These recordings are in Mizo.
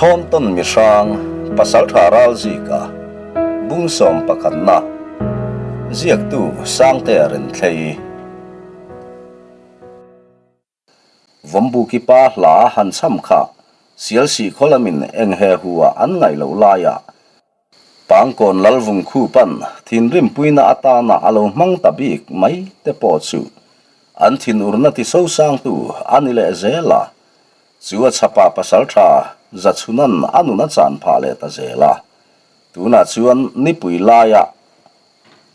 Chhawntawn mihrang Pasaltha Ralzika Bungsawm pakhatna Ziaktu Sangtea Renthlei. Vawmbuki pa hla han chham kha Sialsih khaw lamin eng he hu ah an ngaih loh laia Pangkawn Lalvung khupan thinrimpuina atana a lo hmang ta bik mai te pawh chu an thinurna ti sosangtu a ni leh zel a, chu a chhapa pasaltha Zachhunan a nun a chan phah leh ta zel a, tunah chuan nipui laia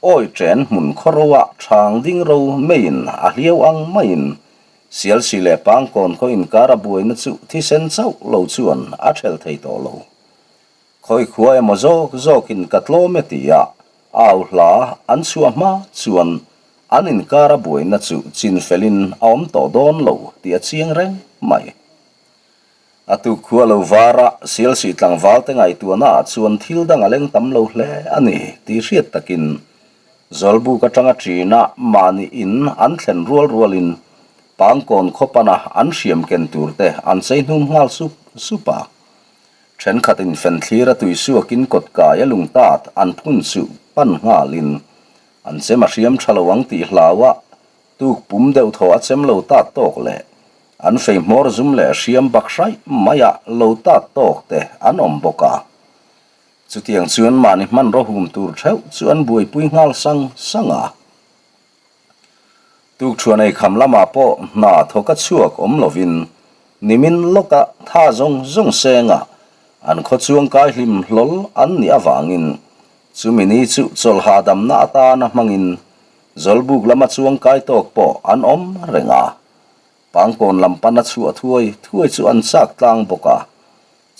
Awi chen hmun khaw ro ah thang ding ro meiin a hliau ang maiin Sialsi leh Pangkawn khaw inkar a buaina chu thisen chauh lo chuan a thelh thei tawh lo. Khawi khua emaw zawk zawkin ka tlawm e tia au hla an chhuah hma chuan an inkar a buaina chu chin felin a awm tawh dawn lo tih a chiang reng mai. A tuk khua lo var a, Sialsih tlangval te ngaihtuahna ah chuan thil dang a leng tam lo hle a ni tih hriat takin Zawlbuk atanga ṭina mahni in an thlen rual rualin Pangkawn khaw pana an hriam ken tur te an chei hnum nghal sup sup a. Ṭhenkhat in fenthlir a tuisuakin kawtkai a lungtat an phun chu pan nghalin an chem a hriam ṭha lo ang tih hlau a Tuk pum deuh thaw a chem lo tat tawk leh an fei hmawr zum leh hriam bak hraih maia lo tat tawk te an awm bawk a. Chutiang chuan mahni hmanraw hum tur theuh chu an buaipui nghal sang sang a. Tuk thuan ei kham lamah pawh hna thawk a chhuak awm lovin nimin lawka tha zawng zawng sengah an khaw chuang kai hlim hlawl an nih avangin chumi ni chu chawlh hahdamna atana hmangin Zawlbuk lama chuang kai tawk pawh an awm reng a, Pangkawn lam pana chhuah thuai thuai chu an chak tlang bawk a,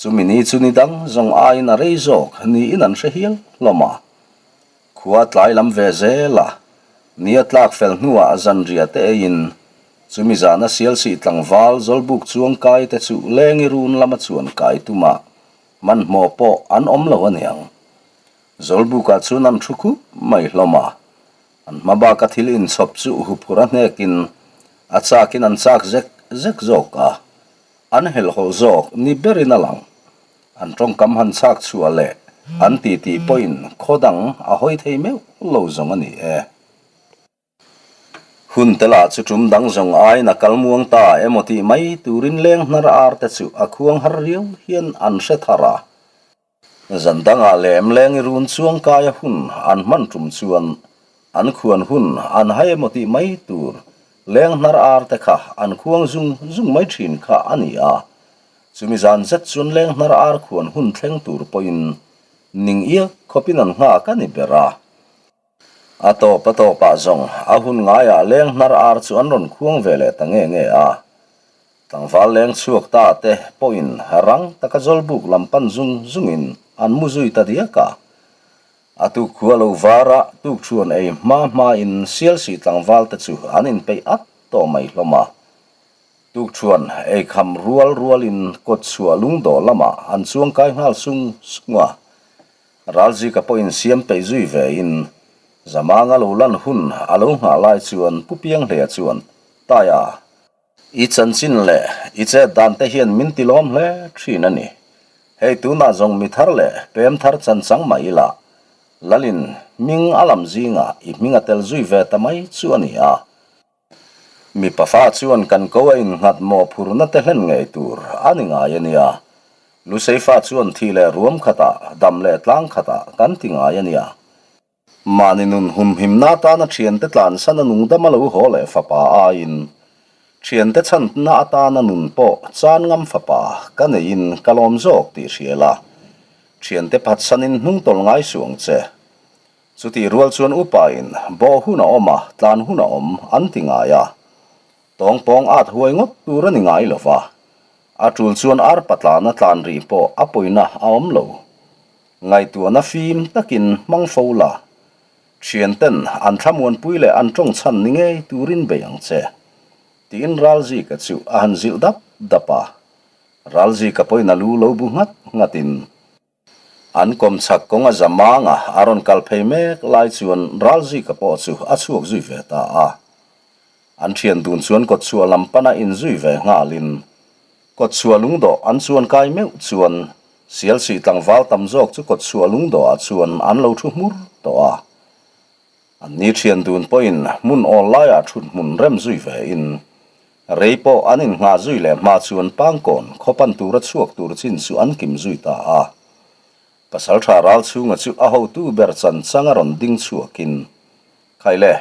chumi ni chu ni dang zawng aiin a rei zawk niin an hre hial hlawm a. Khua tlai lam ve zel a, ni a tlak fel hnuah zanriah te eiin chumi zana Sialsih tlangval Zawlbuk chuang kai te chu Lengi run lama chuan kai tumah hmanhmawh pawh an awm lo aniang. Zawlbukah chuan an thu khup mai hlawm a, an hma baka thil inchhawp chu huphur a hnekin a chakin an chak zek zek zawk a, an helhhawlh zawk ni berin a lang. An tawngkam han chak chhuah leh an titi pawhin khaw dang a hawi thei meuh lo zawng a ni e. Hun te lah chu tum dang zawng aiin a kal muang ta emaw tih mai turin leng hnar ar te chu a khuang har riau hian an hre thar a. Zan dangah lem leng i run chuang kaia hun an hman tum chuan an khuan hun an hai emaw tih mai tur leng hnar ar te kha an khuang zung zung mai thin kha a ni a. Chumi zan zet chuan leng hnar ar khuan hun thleng tur pawhin ning iak khawpin an nghak a ni ber a. A tawp a tawpah zawng a hun ngaiah leng hnar ar chu an rawn khuang ve leh ta nge nge a. Tlangval leng chhuak ta te pawhin rang taka Zawlbuk lam pan zung zungin an mu zui ta diak a. A tuk khua lo var a, tuk thuan ei hma hmain Sialsih tlangval te chu an inpeih at tawh mai hlawm a. Tuk thuan ei kham rual rualin kawtchhuah lungdawh lamah an chuangkai nghal sung sung a. Ralzika pawhin siam peih zui ve in Zamanga lo lan hun a lo nghah lai chuan Pu Pianghleia chuan, Taia, i chanchin leh i chet dan te hian min ti lawm hle thin a ni. Hei tunah zawng mi thar leh pem thar chan chang mah ila, Lalin hming a lam zingah i hming a tel zui ve ta mai chu a ni a. Mipa fa chuan kan ko a innghat mawhphurna te hlen ngei tur a ni ngai a nia. Lusei fa chuan thi leh ruam khatah, dam leh tlang khatah kan ti ngai a nia. Mahni nun humhimna atana thiante tlansana nungdam a lo haw leh fapa aiin, thiante chhanna atana nun pawh chan ngam fapa ka neiin ka lawm zawk tih hria la, thiante phatsanin hnungtawlh ngai suh ang che. Chutih rual chuan upain bawh hun a awm a, tlan hun a awm an ti ngai a. Tawng pawng at huai ngawt tur a ni ngai lo va. A tul chuan arpa tlana tlan rih pawh a pawina a awm lo. Ngaihtuahna fim takin hmang fo la. Thianten an thlamuanpui leh an tawng chhan ni ngei turin bei ang che. Tiin Ralzika chu a han zilh dap dap a. Ralzika pawhin a lu lo bu nghat nghatin. An kawm chhak kawng a za mang a, a rawn kal phei mek lai chuan Ralzika pawh chu a chhuak zui ve ta a. An thian dun chuan kawtchhuah lam pana inzui ve nghalin Kawtchhuah lungdawh an chuan kai meuh chuan Sialsih tlangval tam zawk chu kawtchhuah lungdawhah chuan an lo thu hmur tawh a. An ni thian dun pawhin hmun awl laiah thut hmun rem zui ve in rei pawh an innghah zui leh hma chuan Pangkawn khaw pan tura chhuak tur chin chu an kim zui ta a. Pasaltha Ralchhunga chu a hotu ber chan changa rawn ding chhuakin, Khaile,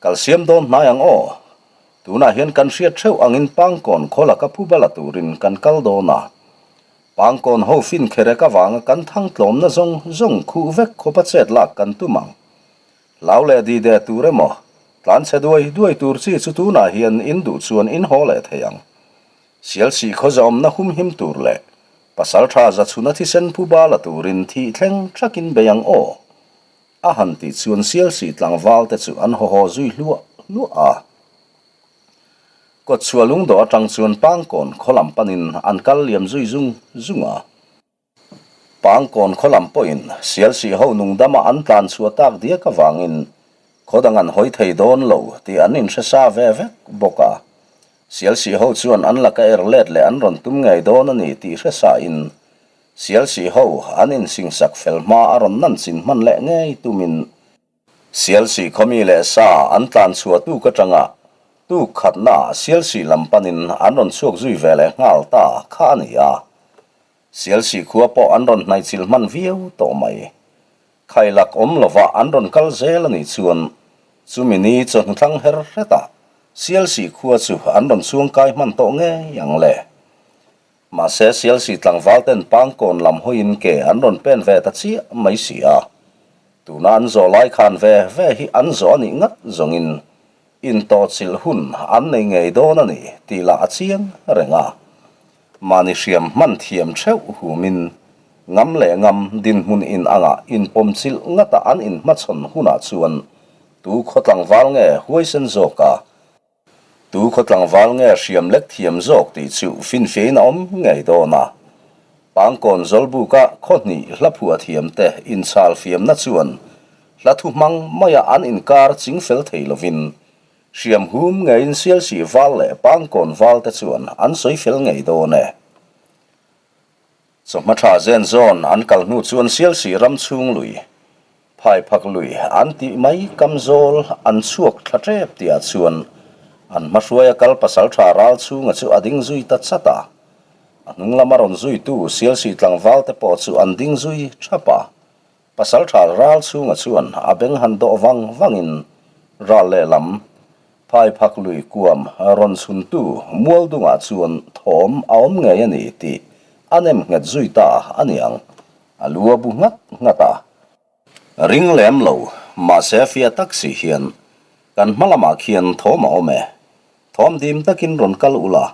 Kal siam dawn hnai ang aw. Tunah hian kan hriat theuh angin Pangkawn khaw laka phu bala turin kan kal dawn a. Pangkawn ho fin kherek avanga kan thang tlawmna zawng zawng khuh vek khawpa chet lak kan tum ang. Hlau leh dide tur emaw, tlanchhe duai duai tur chi chu tunah hian in duh chuan in haw leh thei ang. Sialsih khaw zaawmna humhim tur leh Pasaltha Zachhuna thisen phu bala turin thih thleng thakin bei ang aw. A han tih chuan Sialsih tlangval te chu an haw haw zui hluah hluah a. Kawtchhuah lungdawh atang chuan Pangkawn khaw lam panin an kal liam zui zung zung a. Pangkawn khaw lam pawhin Sialsih ho nungdama an tlan chhuah tak diak avangin khaw dang an hawi thei dawn lo tih an inhre sa ve vek bawk a. Sialsih ho chuan an laka er let leh an rawn tum ngei dawn a ni tih hre sa in Sialsih ho an insingsak fel hma a rawn nan chin hman leh ngei tumin Sialsih khawmi leh sa an tlan chhuah tuk atanga tuk khatnaah Sialsih lam panin an rawn chhuak zui ve leh nghal ta kha a ni a. Sialsih khua pawh an rawn hnaihchilh hman viau tawh mai. Khailak awm lova an rawn kal zel a nih chuan chumi ni chawhnu thlang her hretah Sialsih khua chu an rawn chhuangkai hman tawh ngei ang le. Mahse Sialsih tlangval ten Pangkawn lam hawiin ke an rawn pen ve ta chiah mai si a. Tuna an zawh lai khan ve ve hi an zawh a nih ngat zawngin intawhchilh hun an nei ngei dawn a ni tih lah a chiang reng a. Mahni hriam hman thiam theuh humin ngam leh ngam dinhmun in angah inpawmchilh ngata an inhmachhawn hunah chuan tu khaw tlangval nge huaisen zawk a, Tu khaw tlangval nge hriam lek thiam zawk tih chu finfiahin a awm ngei dawn a. Pangkawn Zawlbuka khaw hnih hla phuah thiamte inchhal fiamna chuan hla thu hmang maia an inkar ching fel thei lovin hriam hum ngeiin Sialsih val leh Pangkawn valte chuan an sawi fel ngei dawn e. Chawhma tha zen zawn an kal hnu chuan Sialsih ram chhung lui, Phaiphak lui an tih mai kam zawl an chhuak thla tep tihah chuan an hmahruaia kal pasal tha ral chhunga chu a ding zui ta chat a. A hnung lama rawn zuitu Sialsih tlangval te pawh chu an ding zui thap a. Pasalṭha ral chhunga chuan a beng han dawh vang vangin ral lehlam Phaiphak lui kuam rawn chhuntu Mualdungah chuan thawm a awm ngei a ni tih a nem nghet zui ta a niang, a lu a bu nghat nghat a. Ring lem lo, mahse fiah tak si hian kan hma lamah khian thawm a awm e, thawm dim takin rawn kal ula,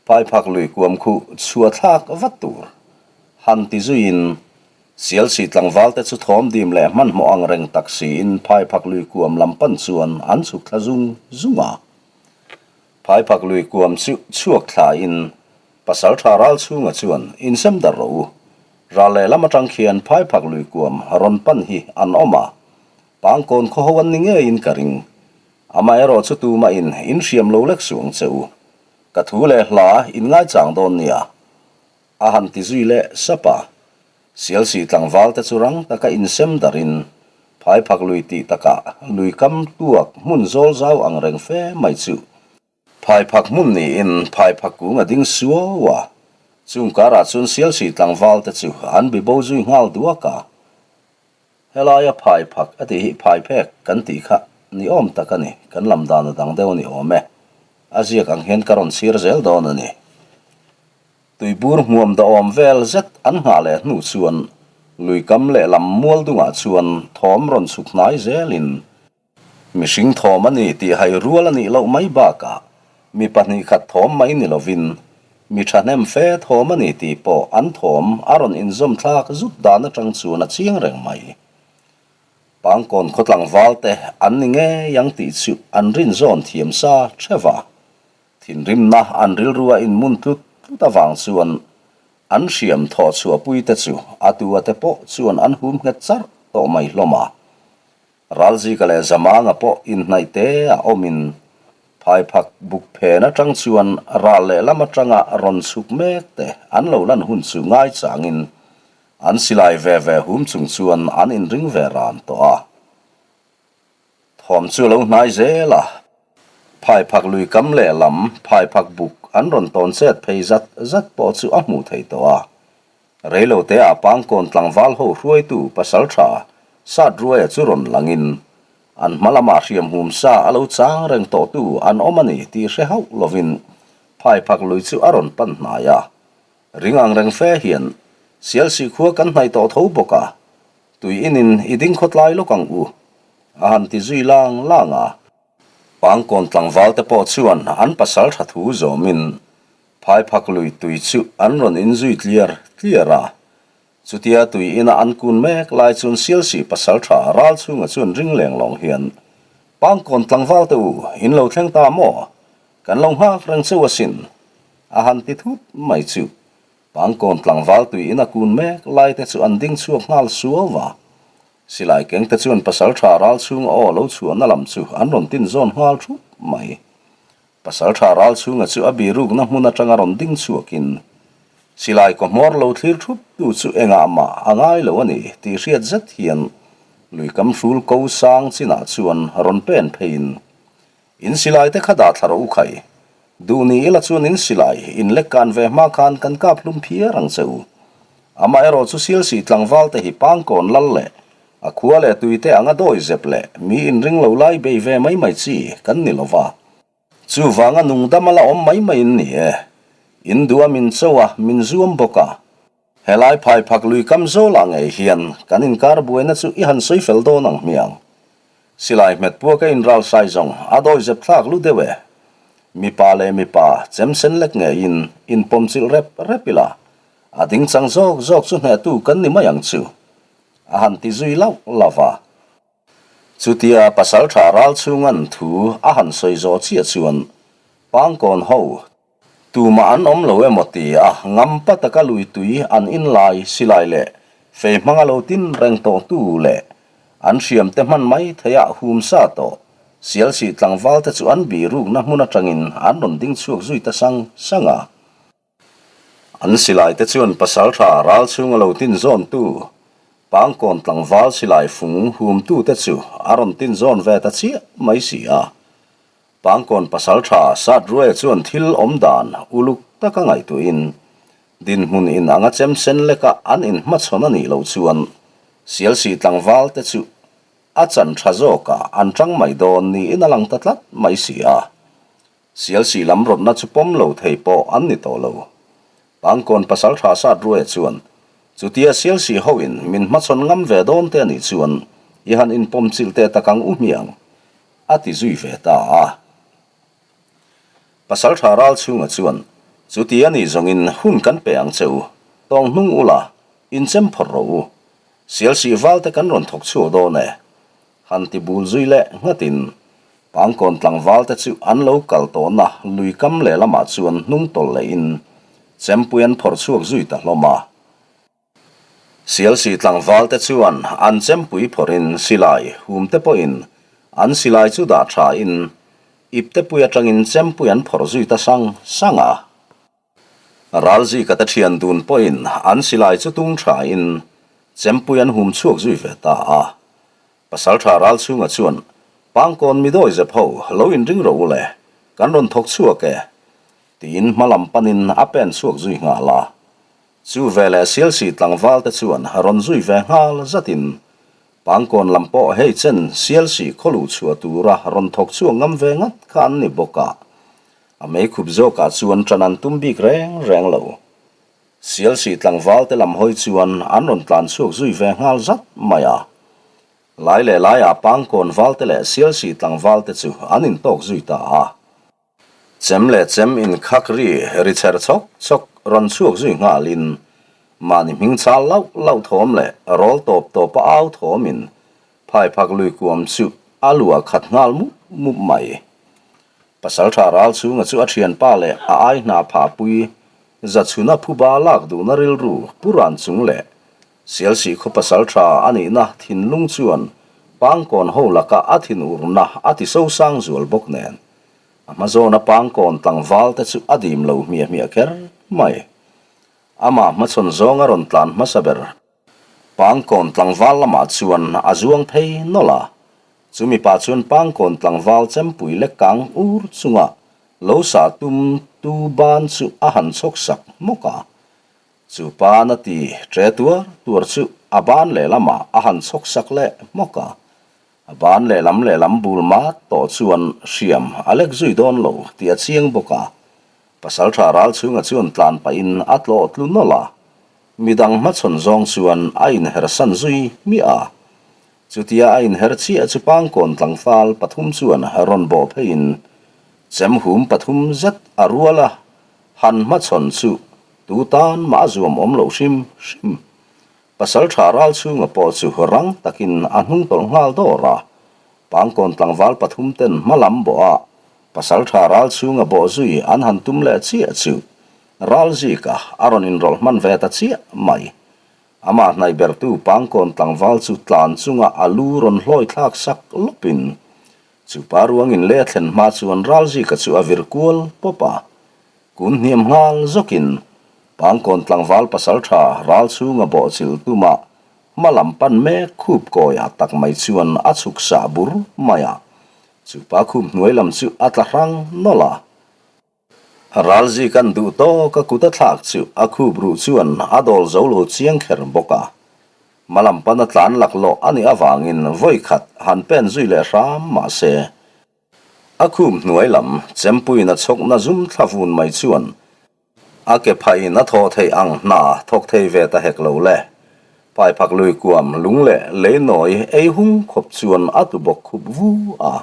Phaiphak lui kuam khuh chhuah thlak vat tur han ti zuiin Sialsih tlangvalte chu thawm dim leh hmanhmawh ang reng tak siin Phaiphak lui kuam lam pan chuan an chhuk thla zung zung a. Phaiphak lui kuam chu chhuak thlain Pasaltha Ralchhunga chuan insem dar rawh u. Ral lehlam atang khian Phaiphak lui kuam rawn pan hi an awm a, Pangkawn khaw ho an ni ngeiin ka ring. Amaherawh chu tumahin inhriam lo lek suh ang che u. Ka thu leh hla in ngaichang dawn nia. A han ti zui leh sap a. Sialsih tlangval te chu rang taka insem darin Phaiphak lui tih takah lui kam tuak hmun zawl zau ang reng fe mai chu Phaiphak hmun niin Phaiphak kung a ding suau a. Chung karah chuan Sialsih tlangval te chu an bibo zui nghal duak a. Helaia Phaiphak a tih hi Phaiphek kan tih kha ni awm tak a ni, kan lam dan a dang deuh a ni awm e. A ziak ang hian ka rawn chhir zel dawn a ni. Tuibur hmuam dawhawm vel zet an nghah leh hnu chuan lui kam lehlam mual dungah chuan thawm rawn chhuk hnai zelin mihring thawm a ni tih hai rual a nih loh mai bakah mi 2 khat thawm mai ni lovin mi thahnem fe thawm a ni tih pawh an thawm a rawn inzawm thlak zut dan atang chuan a chiang reng mai. Pangkawn khaw tlangval te an ni ngei ang tih chu an rinzawn thiam sa theuh a. Thinrimna an rilrua inmun tlut tlut avang chuan an hriam thawh chhuahpuite chu a tu ate pawh chuan an hum nghet charh tawh mai hlawm a. Ralzika leh Zamanga pawh inhnaih te a awmin. Phaiphak buk phen atang chuan ral lehlam atanga rawn chhuk mek te an lo lan hun chu ngaichangin an silai ve ve hum chung chuan an inring ve ran tawh a. Thawm chu a lo hnai zel a, Phaiphak lui kam lehlam Phaiphak buk an rawn tawn chet phei zat zat pawh chu a hmuh theih tawh a. Reilote ah Pangkawn tlangval ho hruaitu Pasaltha Satruaia chu rawn langin an hma lamah hriam hum sa a lo chang reng tawhtu an awm a ni tih hre hauh lovin Phaiphak lui chu a rawn pan hnai a. Ring ang reng fe hian Sialsih khua kan hnaih tawh tho bawk a, tui inin i ding khawtlai lawk ang u, a han ti zui lang lang a. Pangkawn tlangval te pawh chuan an pasaltha thu zawmin Phaiphak lui tui chu an rawn inzui tliar tliar a. Chutia tui ina an kun mek lai chuan Sialsih pasaltha Ralchhunga chuan ring leng lawng hian, Pangkawn tlangval te u, in lo thleng ta maw? Kan lo nghak reng cheu asin. A han ti thut mai chu. Pangkawn tlangval tui ina kun mek lai te chu an ding chhuak nghal suau va. Silai keng te chuan pasaltha Ralchhunga aw lo chhuahna lam chu an rawn tin zawn nghal thup mai. Pasalṭha Ralchhunga chu a birukna hmun aṭanga rawn ding chhuakin, Silai kawhmawr lo thlir ṭhup tu chu engah mah a ngai lo a ni tih hriat zet hian luikam hrul ko sang chinah chuan rawn pen pheiin, In silai te kha dah thla rawh u khai. Duh ni ila chuan in silai in lek kan ve hma khan kan kap hlum phiar ang che u. Amaherawh chu Sialsih tlangval te hi Pangkawn lal leh a khua leh tui te anga dawi zep leh mi inring lo lai bei ve mai mai chi kan ni lo va. Chuvanga nungdam a la awm mai mai in ni e. In duh a min cho a, min zuam bawk a. Helai phai phak lui kam zawlah ngei hian kan inkar buaina chu i han sawi fel dawn ang hmiang. Silai hmet puak a inral sai zawng a dawi zep thlak lu deuh e. Mipa leh mipa chem sen lek ngeiin inpawmchilh rep rep ila, a ding chang zawk zawk chu hnehtu kan ni mai ang chu. A han ti zui lauh lauh va. Chutia Pasalṭha Ralchhunga'n thu a han sawi zawh chiah chuan Pangkawn ho tumah an awm lo emaw ti a ngampa taka lui tui an inlai silai leh fei hmanga lo tin reng tawh tu leh an hriamte hman mai theiah hum sa tawh Sialsih tlangvalte chu an birukna hmun aṭangin an rawn ding chhuak zui ta sang sang a. An silai te chuan pasaltha ral chhunga lo tin zawn tu, Pangkawn tlangval silai fung hum tu te chu a rawn tin zawn ve ta chiah mai si a. Pangkawn pasaltha Satruaia chuan thil awm dan uluk taka ngaihtuahin dinhmun in anga chem sen leka an inhmachhawn a nih loh chuan Sialsih tlangval te chu a chan tha zawkah an tang mai dawn niin a lang ta tlat mai si a. Sialsih lam rawtna chu pawm lo thei pawh an ni tawh lo. Pangkawn pasaltha sat ruaia chuan, Chutia Sialsih hoin min hmachhawn ngam ve dawn te a nih chuan i han inpawm chilh teh tak ang u hmiang, a ti zui ve ta a. Pasaltha Ralchhunga chuan, Chuti a nih zawngin hun kan pe ang che u, tawng hnung ula, inchem phawrh rawh u. Sialsih valte kan rawn thawk chhuak dawn e. Han ti bul zui leh nghatin Pangkawn tlangval te chu an lo kal tawhna lui kam lehlamah chuan hnung tawlh lehin chempui an phawrh chhuak zui ta hlawm a. Sialsih tlangval te chuan an chempui phawrhin silai hum te pawhin an silai chu dah thain iptepui atangin chempui an phawrh zui ta sang sang a. Ralzika te thian dun pawhin an silai chu tung thain chempui an hum chhuak zui ve ta a. Pasaltha Ralchhunga chuan, Pangkawn mi dawi zep ho, lo inring rawh u le, kan rawn thawk chhuak e, tiin hma lam panin a pen chhuak zui nghal a. Chu veleh Sialsih tlangval te chuan rawn zui ve nghal zatin Pangkawn lam pawh hei chen Sialsih khawluh chhuah tura rawn thawk chhuak ngam ve ngat kha an ni bawk a. A meikhup zawkah chuan ṭan an tum bik reng reng lo. Sialsih tlangval te lam hawi chuan an rawn tlan chhuak zui ve nghal zat mai a. Lai leh laiah Pangkawn valte leh Sialsih tlangval te chu an intawk zui ta a. Chem leh chem inkhak ri ri chher chawk chawk rawn chhuak zui nghalin mahni hming chal lauh lauh thawm leh rawl tawp tawpa au thawmin Phaiphak lui kuam chu a luah khat nghal mup mup mai. Pasaltha Ralchhunga chu a thianpa leh a ai hna phahpui Zachhuna phuba lak duhna rilru pu ran chung leh Sialsih khaw pasaltha a nihna thinlung chuan Pangkawn ho laka a thinurna a ti sosang zual bawk nen. A hma zawna pangkawn tlangval te chu a dim lo hmiah hmiah kher mai. Amah hmachhawn zawnga rawn tlan hmasa ber pangkawn tlangval lamah chuan a zuang phei nawlh a. Chu mipa chuan pangkawn tlangval chempui lek kang ur chunga lo sah tum tu ban chu a han chhawk sak hmawk a. Chu pa na ti ṭe tuar tuar chu a ban lehlamah a han chhawk sak leh hmawk a. A ban lehlam lehlam bul mat tawh chuan hriam a lek zui dawn lo tih a chiang bawk a. Pasalṭha ral chhunga chuan tlan pahin a tlawh tlu nawlh a, midang hmachhawn zawng chuan a inhersan zui hmiah a. Chutia a inher chiah chu pangkawn tlangval pathum chuan rawn bawh pheiin chemhum pathum zet a rual a, han hmachhawn chu tu tan mah a zuam awm loh hrim hrim. Pasalṭha ral chhunga pawh chu rang takin a hnung tawlh nghal dawr a, Pangkawn tlangval pathum ten hma lam bawh a Pasalṭha ral chhunga bawh zui an han tum leh chiah chu ral zika a rawn inrawlh hman ve ta chiah mai. Amah hnaih bertu Pangkawn tlangval chu tlan chunga a lu rawn hlawi thlak sak lawpin chu pa ruangin leh a thlen hma chuan ral zika chu a vir kual pawp a, Kun hniam nghal zawkin Pangkawn tlangval pasalṭha ral chhunga bawhchilh tumah hma lam pan mek khup kawiah tak mai chuan a chhuk sah bur mai a, chu pa khup hnuai lam chu a tla hrang nawlh a. Ral zikan duh tawk a kut a thlak chu a khup ruh chuan a dawl zo lo chiang kher bawk a. Hma lam pan a tlan laklawh a nih avangin vawi khat han pen zui leh hram mah se, A khum hnuai lam chempuiin a chhawkna zum thla vun mai chuan a ke phaiin a thawh theih ang hna thawk thei ve ta hek lo le. Paiphak lui kuam lung leh lei nawi ei hung khawp chuan a tlu bawk khup vu a.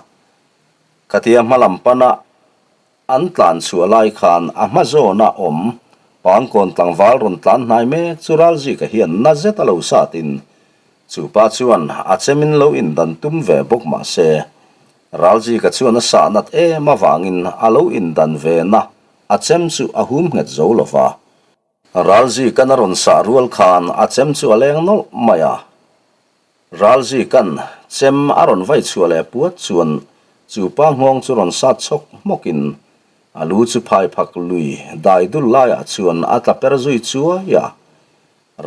Khatia hma lam pana an tlan chhuah lai khan a hma zawna awm pangkawn tlangval rawn tlan hnai mek chu Ralzika hian na zet a lo satin chu pa chuan a chemin lo indan tum ve bawk mah se Ralzika chuan a sah nat em avangin a lo indan ve na a chem chu a hum nghet zo lo va. Ralzika'n a rawn sah rual khan a chem chu a leng nawlh mai a. Ralzika'n chem a rawn vai chhuah leh puat chuan chu pa nghawng chu rawn sat chhawk hmawkin a lu chu phai phak lui dai dul laiah chuan a tla per zui chuai a.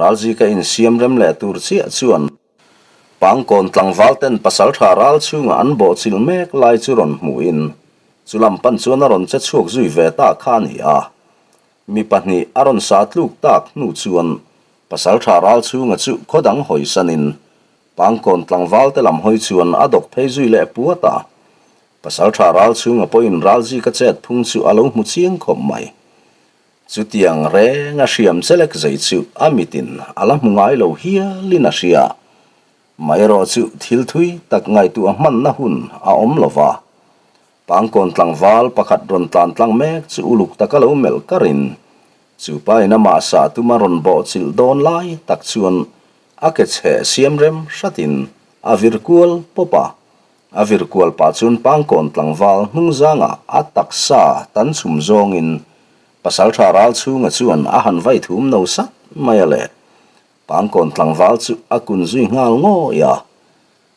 Ralzika insiam rem leh tur chiah chuan Pangkawn tlangval ten pasaltha ral chhunga an bawhchilh mek lai chu rawn hmuhin chu lam pan chuan a rawn che chhuak zui ve ta kha a ni a. Mi pahnih a rawn sa tluk tak hnu chuan pasaltha ral chhunga chu khaw dang hawisanin Pangkawn tlangval te lam hawi chuan a dawk phei zui leh puat a. Pasaltha ral chhunga pawhin ralzika chet phung chu a lo hmu chiang khawp mai. Chutiang reng a hriam chelek zei chu a mitin a la hmu ngai lo hialin a hria. Maherawh chu thil thui tak ngaihtuah hmanna hun a awm lo va. Pangkawn tlangval pakhat rawn tlan tlang mek chu uluk taka lo melh karin chu pain amah sah tuma rawn bawhchilh dawn lai tak chuan a ke chheh siam rem hratin a vir kual pawp a. A vir kual pah chuan Pangkawn tlangval hnungzangah a taksa tan chhum zawngin Pasaltha Ralchhunga chuan a han vai thum no sat mai a le. Pangkawn tlangval chu a kun zui nghal ngawih a.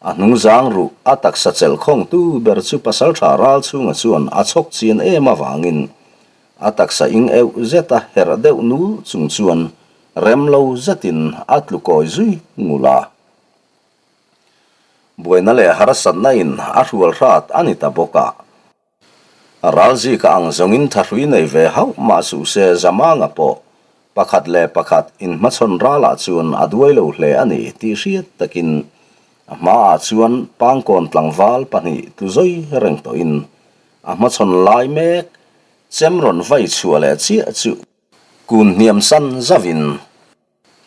A hnungzang ruh a taksa chelh khawngtu ber chu Pasaltha Ralchhunga chuan a chhawk chian em avangin a taksa ing euh zeta herh deuh nul chung chuan rem lo zetin a tlu kawi zui ngul a. Buaina leh harsatna in a hrual hrat a ni ta bawk a. Ralzika ang zawngin thahrui nei ve hauh mah suh se Zamanga pawh pakhat leh pakhat inhmachhawn ralah chuan a duai lo hle a ni tih hriat takin a hmaah chuan Pangkawn tlangval pahnih tlu zawi reng tawhin a hmachhawn lai mek chem rawn vai chhuah leh chiah chu kun hniam san zauhin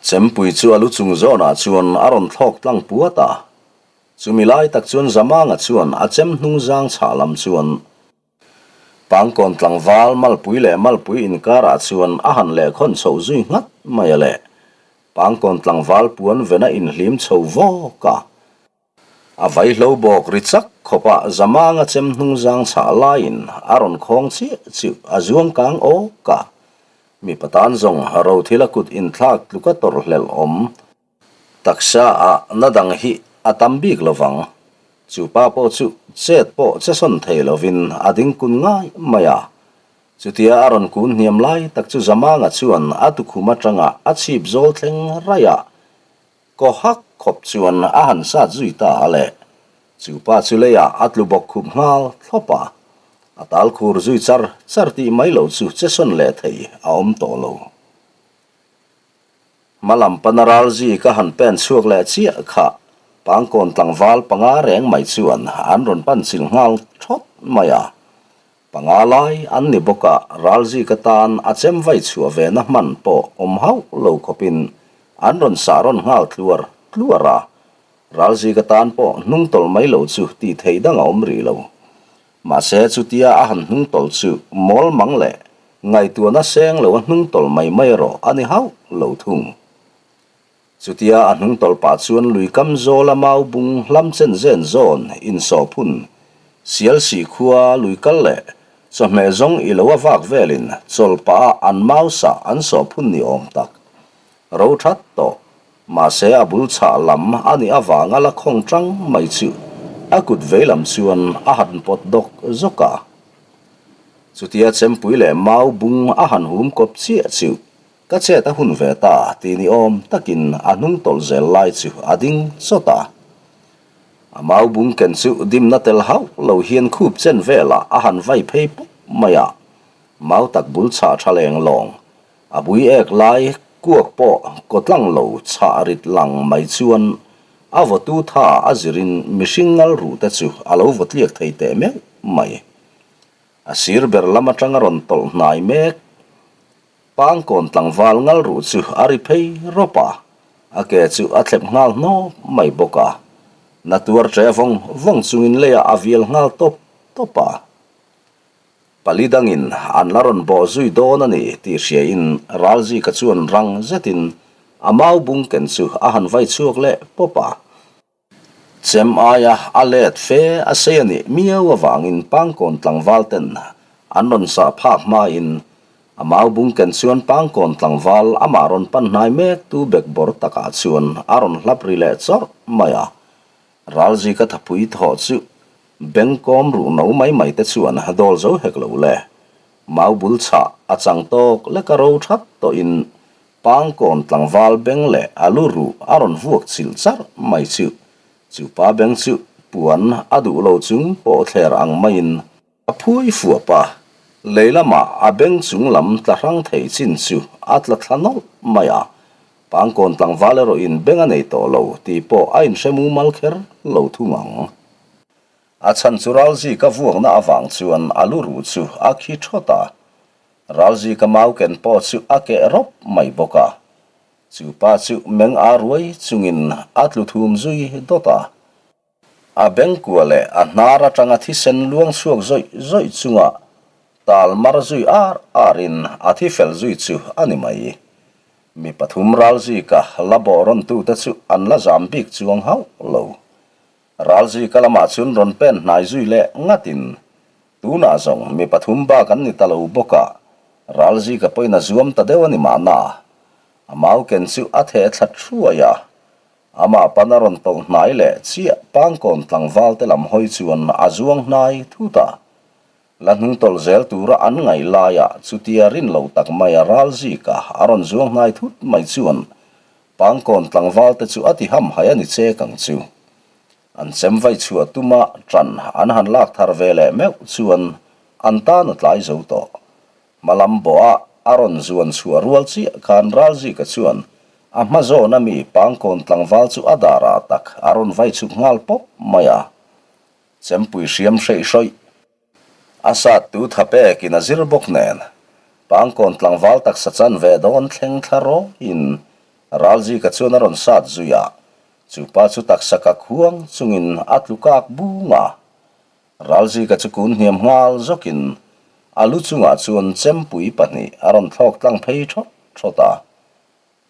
Chempui chu a lu chung zawnah chuan a rawn thlawk tlang puat a. Chumi lai tak chuan Zamanga chuan a chem hnung zang chhah lam chuan Pangkawn tlangval malpui leh malpui inkarah chuan a han lehkhawn chhoh zui nghat mai a le. Pangkawn tlangval puan vena inhlim chho vawk a. A vaihlo bawk ri chak khawpah Zamanga chem hnung zang chhah laiin a rawn khawng chiah chiuh a zuang kang awk a. Mipa tan zawng rothil a kut inthlak tluka tawrh hlelh awm. Taksa ah na dang hi a tam bik lovang. Chu pa pawh chu chet pawh che sawn thei lovin a ding kun ngai mai a. Chutia a rawn kun hniam lai tak chu Zamanga chuan a tukhum atanga a chhip zawl thleng raih a, kaw hak khawp chuan a han sat zui ta a le. Chu pa chu leiah a tlu bawk khup nghal thlawp a, a tal khur zui char char tih mai lo chu che sawn leh thei a awm tawh lo. Hma lam pana ral zi ka han pen chhuak leh chiah kha Pangkawn tlangval panga reng mai chuan an rawn pan chilh nghal thawt mai a. Panga lai an ni bawk a, ral zi ka tan a chem vai chhuah ve na hman pawh awm hauh lo khawpin an rawn sah rawn nghal tluar tluar a. Ral zi ka tan pawh hnung tawlh mai lo chu tih theih dang a awm rih lo. Mahse chutia a han hnung tawlh chu mawl mang leh ngaihtuahna seng lo a hnung tawlh mai mai erawh a ni hauh lo thung. Chutia a hnung tawlh pah chuan lui kam zawla mau bung hlam chen zen zawn insawhphun Sialsih khua lui kal leh chawhmeh zawng i lo a vak velin chawlh pah a an mau sah an sawhphun ni awm tak ro that tawh Mahse a bul chhah lam a nih avanga la khawng tang mai chu a kut vei lam chuan a han pawt dawk zawk a. Chutia chempui leh mau bung a han hum kawp chiah chu ka chet a hun ve ta ti ni awm takin a hnung tawlh zel lai chu a ding chawt a. A mau bung ken chu dimna tel hauh lo hian khup chen velah a han vai phei pawp mai a, mau tak bul chhah tha leng lawng A bui ek lai kuak pawh kawtlang lo chhah rit lang mai chuan a vawtu tha a zirin mihring ngal ruh te chu a lo vaw tliak thei teh meuh mai. A sir ber lam atanga rawn tawlh hnai mek. Pangkawn tlangval ngal ruh chu a ri phei rawp a, a ke chu a thlep nghal hnawp mai bawk a. Na tuar ṭe vawng vawng chungin leiah a vial nghal tawp tawp a. Pali dangin an la rawn bawh zui dawn a ni tih hriain Ralzika chuan rang zetin a mau bung ken chu a han vai chhuak leh pawp a. Chem aia a let fe a sei a nih miau avangin Pangkawn tlangval ten an rawn sah phak hmain a mau bung ken chuan Pangkawn tlangval amah rawn pan hnai mek tu bekbawr takah chuan a rawn hlap ri leh chawrh mai a. Ralzika thapui thawh chu Bengkawm ruh no mai mai te chuan dawl zo hek lo le. Mau bul chhah a chang tawk lek a ro that tawhin Pangkawn tlangval beng leh a lu ruh a rawn vuak chilh charh mai chu. Chu pa beng chu puan a duh lo chung pawh thler ang maiin a phui fuap a, lei lamah a beng chung lam tla hrang thei chin chu a tla thla nawlh mai a. Pangkawn tlangval erawhin beng a nei tawh lo tih pawh a inhre mumal kher lo thung ang. A chhan chu Ralzika vuakna avang chuan a lu ruh chu a khi thawt a, Ralzika mau ken pawh chu a keh rawp mai bawk a. Chu pa chu meng a ruai chungin a tlu thum zui dawt a. A bengkua leh a hnar atanga thisen luang chhuak zawih zawih chunga tal mar zui ar arin a thi fel zui chu a ni mai. Mi pathum Ralzika la bawh rawntute chu an la zam bik chuang hauh lo. Ralzika lamah chuan rawn pen hnai zui leh ngatin tunah zawng mi pathum bak an ni ta lo bawk a, Ralzika pawhin a zuam ta deuh a ni mahna. A mau ken chu a theh thla thuai a, amah pan a rawn tawlh hnai leh chiah Pangkawn tlangval te lam hawi chuan a zuang hnai thut a. La hnung tawlh zel tura an ngaih laiah chutia rin loh tak maia Ralzika a rawn zuang hnai thut mai chuan Pangkawn tlangval te chu a ti ham hai a ni chek ang chu. An chem vai chhuah tuma ṭan an han lak thar ve leh meuh chuan an tan a tlai zo tawh. Hmalam bawha a rawn zuan chhuah rual chiah khan Ralzika chuan a hma zawna mi Pangkawn tlangval chu a darah tak a rawn vai chhuk nghal pawp mai a. Chempui hriam hreih hrawih. A sat tu tha pekin a zir bawk nen, Pangkawn tlangval taksa chan ve dawn thleng thla rawiin Ralzika chuan a rawn sat zui a, chu pa chu taksa ka khuang chungin a tlu kak bung a. Ralzika chu kun hniam nghal zawkin a lu chungah chuan chempui pahnih a rawn thlawk tlang phei thawt thawt a.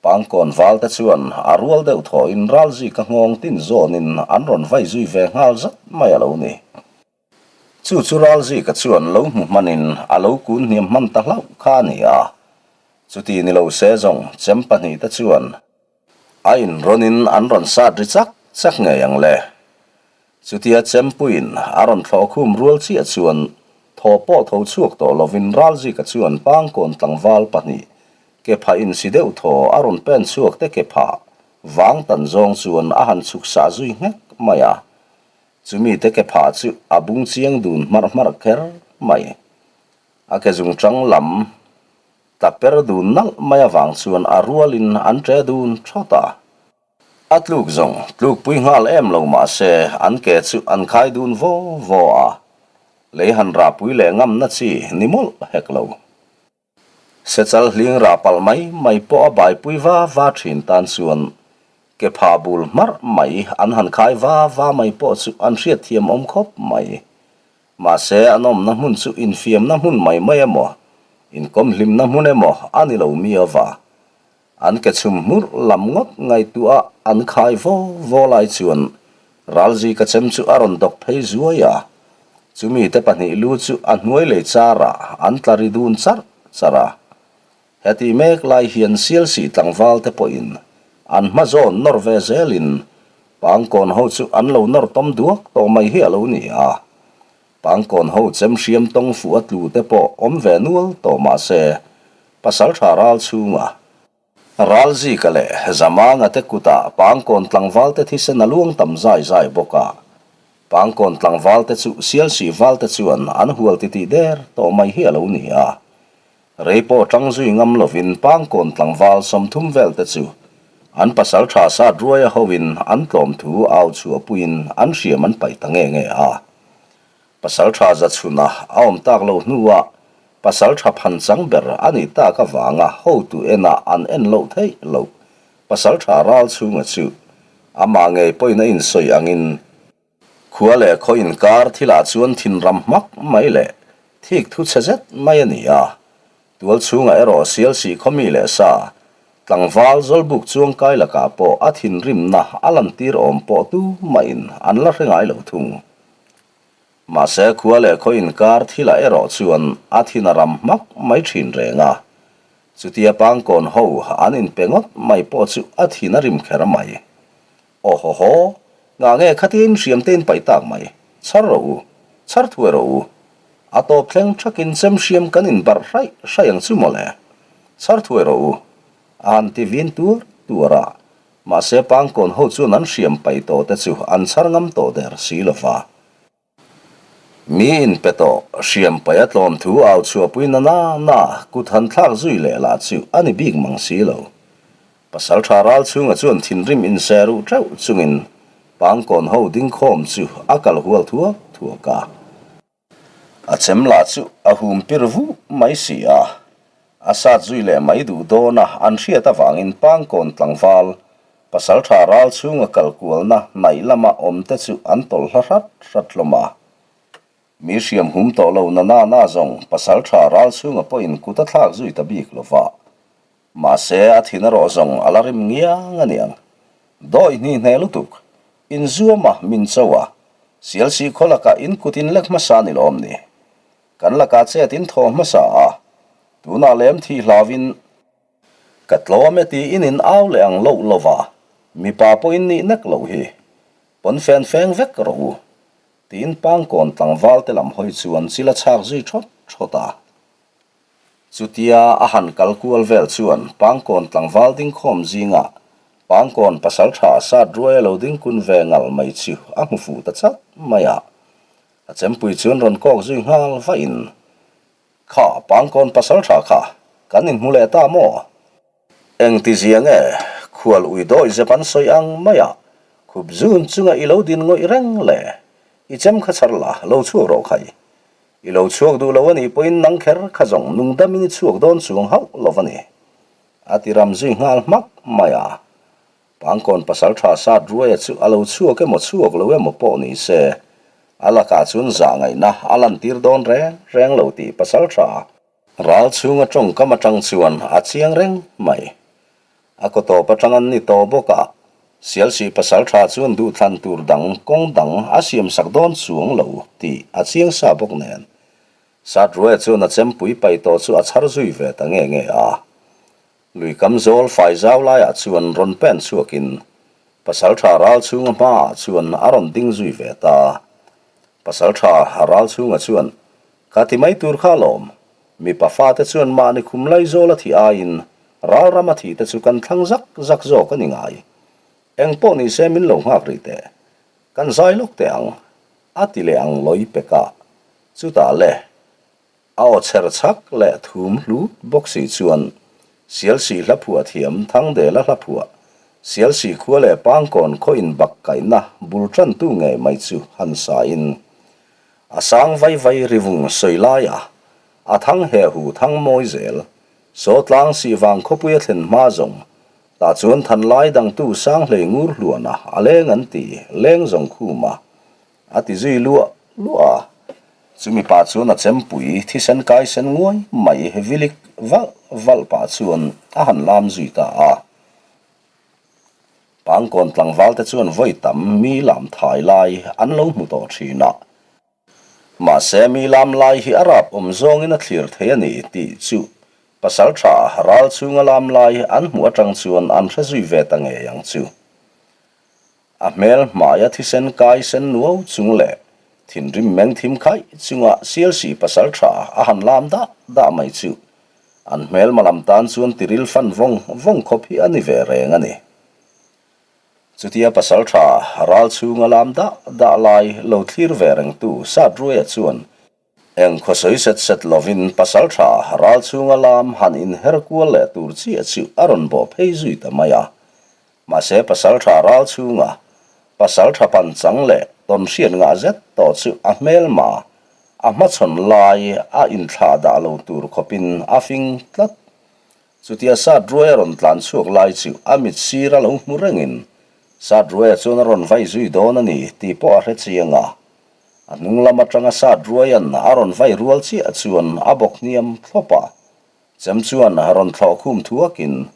Pangkawn val te chuan a rual deuh thawhin Ralzika nghawng tin zawnin an rawn vai zui ve nghal zat mai a lo ni. Chu chu Ralzika chuan lo hmu hmanin a lo kun hniam hman ta hlauh kha a ni a. Chuti ni lo se zawng chem pahnihte chuan a inrawnin an rawn sat ri chak chak ngei ang le. Chutia Chempuiin a rawn thlawh khum rual chiah chuan thaw pawh tho chhuak tawh lovin Ralzika chuan Pangkawn tlangval pahnih ke phah insi deuh thaw a rawn pen chhuak te ke phah vang tan zawng chuan a han chhuk sah zui nghek mai a. Chumi te ke phah chu a bung chiang dun hmarh hmarh kher mai. A ke zungchang lam tla per dun nalh mai avang chuan a rualin an ṭe dun ṭhawt a. A tluk zawng tlukpui nghal em lo mah se an ke chu an khai dun vaw vaw a, lei han rahpui leh ngamna chi ni mawlh hek lo. Sechal hling rah palh mai mai pawh a baipui va va thin tan chuan ke phah bul hmarh mai an han khai va va mai pawh chu an hriatthiam awm khawp mai. Mahse an awmna hmun chu infiamna hmun mai mai emaw, inkawmhlimna hmun emaw a ni lo mi ava. An ke chhum hmur lam ngawt ngaihtuah a an khai vaw vaw lai chuan Ralzika chem chu a rawn dawk phei zuai a, chumi te pahnih lu chu a hnuai lei charah an tla ri dun charh charh a. Heti mek lai hian Sialsih tlangval te pawhin an hma zawn nawr ve zelin Pangkawn ho chu an lo nawr tawm duak tawh mai hi a lo ni a. Pangkawn ho chem hriam tawng fuh a tlu te pawh awm ve nual tawh mah se Pasalṭha ral chhunga Ralzika leh Zamanga te kutah Pangkawn tlangvalte thisen a luang tam zai zai bawk a. Pangkawn tlangvalte chu Sialsih valte chuan an hual titih der tawh mai hi a lo ni a. Rei pawh ṭang zui ngam lovin Pangkawn tlangval 30 velte chu an pasalṭha sat ruaia hoin an tlawm thu au chhuahpuiin an hriam an paih ta nge nge a. Pasalṭha Zachhuna a awm tak loh hnuah pasalṭha phanchang ber a nih tak avanga hotu enah an en loh theih loh. Pasalṭha Ralchhunga chu amah ngei pawhin a insawi angin khua leh khaw inkar thilah chuan thinram hmak mai leh thik thu chhe zet mai a ni a. Tual chhungah erawh Sialsih khaw mi leh sa tlangval Zawlbuk chuangkai lakah pawh a thinrimna a lantir awm pawh tumahin an la hre ngai lo thung. Mahse khua leh khaw inkar thilah erawh chuan a thin a ram hmak mai thin reng a, chutia pangkawn ho an inpe ngawt mai pawh chu a thin a rim kher mai. Aw haw haw, ngah nge khatia inhriam te in paih tak mai, chhar rawh u, chhar thuai rawh u, a tawp thleng thakin chem hriam kan inbarh hraih hraih ang chu mawle, chhar thuai rawh u, a han ti vin tuar tuar a, Mahse pangkawn ho chuan an hriam paih tawh te chu an chhar ngam tawh der si lo va. Mi in pe tawh, hriam paih a tlawm thu au chhuahpui na na na kut han thlak zui leh lah chu a ni bik mang si lo. Pasaltha ral chhunga chuan thinrim inse ruh teuh chungin pangkawn ho dingkhawm chu a kal hual thuak thuak a. A chem lah chu a hum pir vuh mai si a, a sat zui leh mai duh dawn a an hriat avangin Pangkawn tlangval pasaltha ral chhunga kal kualna hnaih lama awm te chu an tawlh hla hrat hrat hlawm a. Mi hriam hum tawh lo na na na zawng pasaltha ral chhunga pawhin kut a thlak zui ta bik lo va. Mahse a thin erawh zawng a la rim ngiang a niang. Dawi hni hne lutuk, inzuam a, min cho a, Sialsi khaw lakah in kut in lek hmasa ni lawm ni. Kan lakah chet in thaw hmasa a, tunah lem thih hlauin ka tlawm e tiin in au leh ang loh lo va, mipa pawh in nih nek loh hi. Pawn fen feng vek rawh u, tiin Pangkawn tlangval te lam hawi chuan chil a chhak zui thawt thawt a. Chutia a han kal kual vel chuan Pangkawn tlangval dingkhawm zingah Pangkawn pasaltha sat ruai a lo dingkun ve ngal mai chu a hmu fuh ta chat mai a. A chempui chuan rawn kawk zui nghal vahin, Kha Pangkawn pasaltha kha kan inhmu leh ta maw? Engti zia nge khual ui dawi zep an sawi ang mai a, khup zun chunga i lo din ngawih reng le? I chem kha chhar la, lo chhuak rawh khai. I lo chhuak duh lo a nih pawhin nang kher kha zawng nung damin i chhuak dawn chuang hauh lo a ni. A ti ram zui nghal hmak mai a. Pangkawn pasaltha sat ruaia chu a lo chhuak emaw chhuak lo emaw pawh ni se, a lakah chuan zah ngaihna a lantir dawn reng reng lo tih pasaltha ral chhunga tawngkam atang chuan a chiang reng mai. A kaw tawp atang an ni tawh bawk a, Sialsih pasaltha chuan duhthlan tur dang kawng dang a siam sak dawn chuang lo tih a chiang sa bawk nen. Satruaia chuan a chempui paih tawh chu a chhar zui ve ta nge nge a. Luikam zawl fai zau laiah chuan rawn pen chhuakin. Pasalṭha Ralchhunga hmaah chuan a rawn ding zui ve ta. Pasalṭha Ralchhunga chuan, Ka ti mai tur kha alawm. Mipa fate chuan mahni khum laizawl a thih aiin ral rama thih te chu kan thlang zak zak zawk a ni ngai. Eng pawh ni se min lo nghak rih teh. Kan zai lawk teh ang. A ti leh ang lawi pek a. Chutah le. A aw chher chhak leh thum hlut bawk si chuan Sialsih hla phuah thiam Thangdela hla phuah Sialsih khua leh Pangkawn khaw inbak kaihna bul tantu ngei mai chu han sain a sang vai vai rivung sawi laia a thang he hu thang mawi zel Sawtlang sihvang khawpui a thlen hma zawng tah chuan thanlai dangtu Sanghlei ngur hluana a leng an ti leng zawng khuma A ti zui luah luah a, chumi pah chuan a chempui thisen kai sen nguai mai vilik valh valh pah chuan a han lam zui ta a. Pangkawn tlangval te chuan vawi tam mi lam thai lai an lo hmu tawh thin a, mahse mi lam lai hi a rap awm zawngin a thlir thei a ni tih chu pasaltha ral chhunga lam lai an hmuh atang chuan an hre zui ve ta ngei ang chu. A hmel hmaia thisen kai sen nuau chung leh thinrim meng thim khaih chunga Sialsih pasal tha a han lam dah dah mai chu an hmelma lam tan chuan tiril fan vawng vawng khawp hi a ni ve reng a ni. Chutia pasal tha ral chhunga lam dah dah lai lo thlir ve rengtu Satruaia chuan Eng khaw sawi set set lovin pasaltha ral chhunga lam han inher kual leh tur chiah chu a rawn bawh phei zui ta mai a. Mahse pasaltha ral chhunga pasaltha panchang leh tawn hriat ngah zet tawh chu a hmelma a hmachhawn lai a inthlah dah lo tur khawpin a fing tlat. Chutia Sat Ruaia rawn tlan chhuak lai chu a mit sir a lo hmu rengin Sat Ruaia chuan a rawn vai zui dawn a ni tih pawh a hre chiang a. A hnung lam atanga Sat Ruaia'n a rawn vai rual chiah chuan a bawk hniam thlawp a, chem chuan rawn thlawh khum thuakin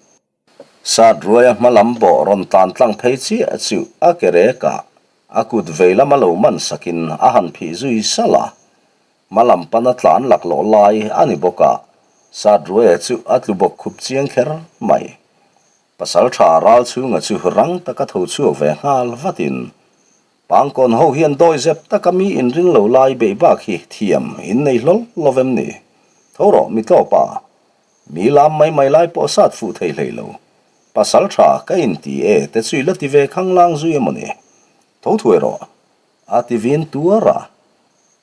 Sat Ruaia hma lam bawh rawn tlan tlang phei chiah chu a ke rekah a kut vei lama lo man sakin a han phih zui salh a. Hma lam pana tlan laklawh lai a ni bawk a, Sat Ruaia chu a tlu bawk khup chiang kher mai. Pasaltha ral chhunga chu rang taka tho chhuak ve nghal vatin Pangkawn ho hian dawi zep taka mi inring lo lai beih bak hi thiam in nei hlawl lo vem ni? Tho rawh mi tlawp a, mi lam mai mai lai pawh sat fuh thei hlei lo. Pasal tha ka inti e te chu i la ti ve khanglang zui emaw ni? Tho thuai rawh. A ti vin tuar a.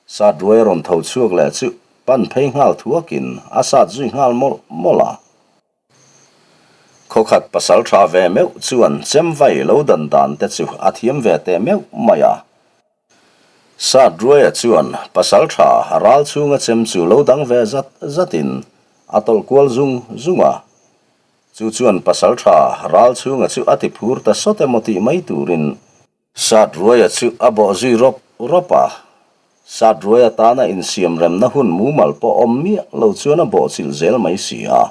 Sat ruai a rawn tho chhuak leh chu pan phei nghal thuakin a sat zui nghal mawlh mawlh a. Khawkhat pasal tha ve meuh chuan chemvai lo dan dan te chu a thiam ve teh meuh mai a. Sat Ruaia chuan pasal tha ral chhunga chem chu lo dang ve zat zatin a tawlh kual zung zung a. Chu chuan pasal tha ral chhunga chu a ti phur ta sawt emaw tih mai turin Sat Ruaia chu a bawh zui rawp rawp a. Sat Ruaia tana insiamremna hun mumal pawh awm miah lo chuan a bawh chilh zel mai si a.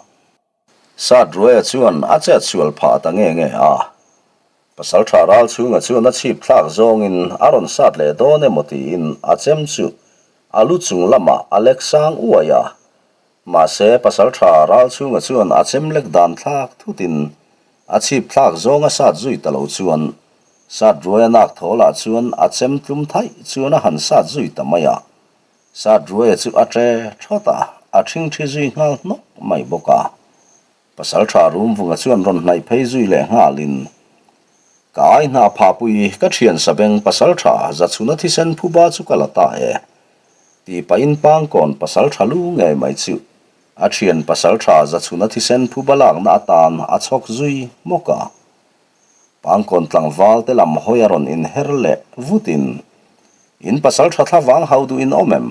Sat Ruaia chuan a chet sual phah ta nge nge a. Pasaltha Ralchhunga chuan a chhip thlak zawngin a rawn sat leh dawn emaw tiin a chem chu a lu chung lamah a lek sang uai a. Mahse, Pasaltha Ralchhunga chuan a chem lek dan thlak thutin a chhip thlak zawnga sat zui ta lo chuan sat ruaia nak thaw lah chuan a chem tlum thaih chuan a han sat zui ta mai a. Sat ruaia chu a ṭe ṭhawt a, a ṭhingṭhi zui nghal hnawk mai bawk a. Pasaltha Rumvunga chuan rawn hnaih phei zui leh nghalin, Ka ai hna phahpui ka thian sabeng Pasaltha Zachhuna thisen phuba chu ka la ta e, tih pahin Pangkawn Pasaltha lu ngei mai chu a thian Pasaltha Zachhuna thisen phuba lakna atan a chhawk zui hmawk a. Pangkawn tlangval te lam hawi a rawn inher leh vutin, In Pasaltha thlavang hau duh in awm em?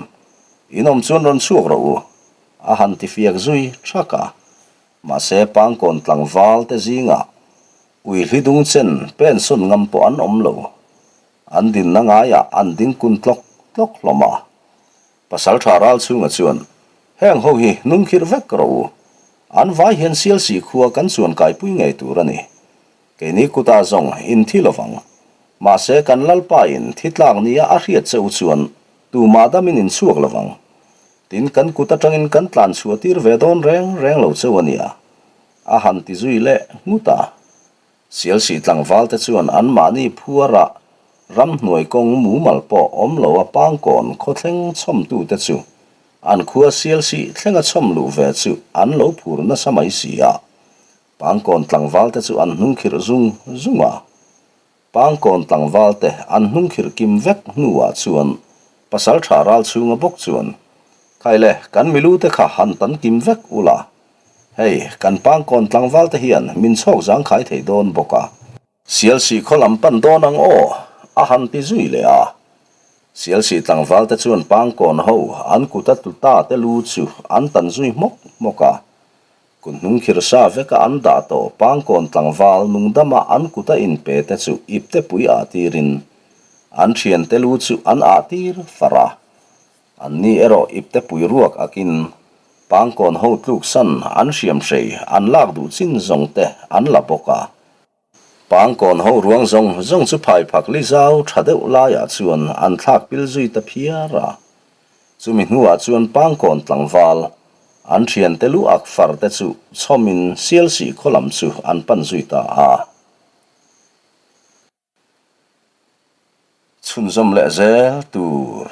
In awm chuan rawn chhuak rawh u, A han ti fiak zui thak a, mahse Pangkawn tlangval te zingah ui hli dung chen pensawn ngam pawh an awm lo. An dinna ngaiah an ding kun tlawk tlawk hlawm a. Pasaltha Ralchhunga chuan, Heng ho hi hnungkhirh vek rawh u. An vai hian Sialsih khua kan chuan kaipui ngei tur a ni. Keini kutah zawng in thi lovang. Mahse kan Lalpa in thi tlak nia a hriat che u chuan tumah damin in chhuak lovang. Tin kan kut atangin kan tlan chhuah tir ve dawn reng reng lo cheu a nia. A han ti zui leh nghut a. Sialsih tlangvalte chuan anmahni phuara ramhnuai kawng mumal pawh awm lo a pangkawn khawthleng chhawmtute chu an khua Sialsih thlenga chhawm luh ve chu an lo phur nasa mai si a. Pangkawn tlangvalte chu an hnungkhirh zung zung a. Pangkawn tlangvalte an hnungkhirh kim vek hnuah chuan Pasalṭha Ralchhunga bawk chuan, Khaile, kan milute kha han tan kim vek ula, hei, kan Pangkawn tlangvalte hian min chhawk zangkhai thei dawn bawk a. Sialsih khaw lam pan dawn ang aw, a han ti zui leh a. Sialsih tlangvalte chuan Pangkawn ho an kuta tlu ta te lu chu an tan zui hmawk hmawk a. Kut hnungkhir sa veka an dah tawh Pangkawn tlangval nungdama an kuta inpe te chu iptepui ah tirin an thiante lu chu an ah tir far a. Anni erawh iptepui ruak akin Pangkawn ho tluksan an hriamhrei an lak duh chin zawng te an la bawk a. Pangkawn ho ruang zawng zawng chu phaiphak li zau tha deuh laiah chuan an thlak pil zui ta phiar a. Chumi hnuah chuan Pangkawn tlangval, an thiante lu ak far te chu chhawmin Sialsih khaw lam chu an pan zui ta a. Chhunzawm leh zel tur.